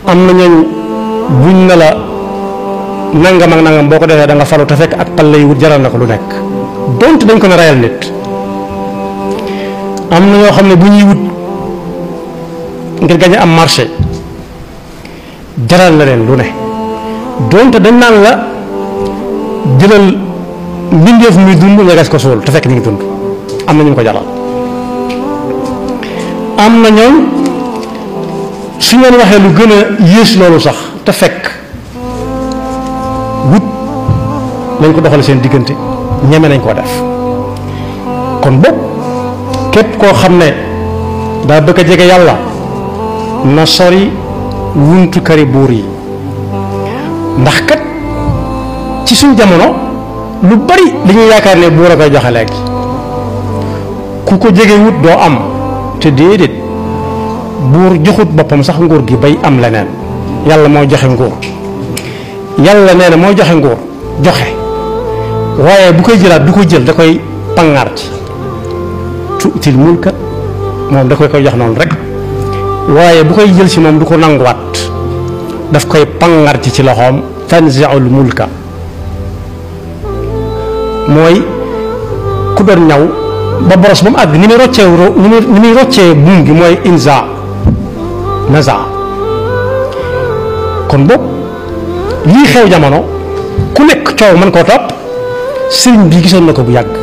am na ñooñ buñ na la nangam ak nangam boo ko defee da nga falu te fekk ak pal lay wut jaral na ko lu nekk donte dañ ko ne rayal nit. am na ñoo xam ne bu ñuy wut ngir gañe am marché jaral na leen lu ne donte dañ naan la jëlal mbindeef muy dund nga gas ko suul te fekk ñu ngi dund am na ñu ko jaral. am na ñoom su ñu waxee lu gën a yées loolu sax te fekk wut lañ ko doxale seen diggante ñeme nañ koo def. kon boog képp koo xam ne daa bëgg a jege yàlla na sori wuntu kari buur yi ndax kat ci suñ jamono lu bari li ñuy yaakaar ne buur a koy joxe léegi ku ko jege wut doo am te déedéet buur joxut boppam sax nguur gi bay am leneen yàlla moo joxe nguur yàlla nee na moo joxe nguur joxe waaye bu koy jëlaat du ko jël da koy pangaar ci tuutil mulka moom da koy jox noonu rek waaye bu koy jël si moom du ko nanguwaat daf koy pangaar ci loxoom tanzi'ul mulka mooy ku doon ñaw ba boros ba mu àgg ni muy roccee buum gi mooy inza naza. kon boobu lii xew jamono ku nekk coow mën koo topp sëriñ bi gisoon na ko bu yàgg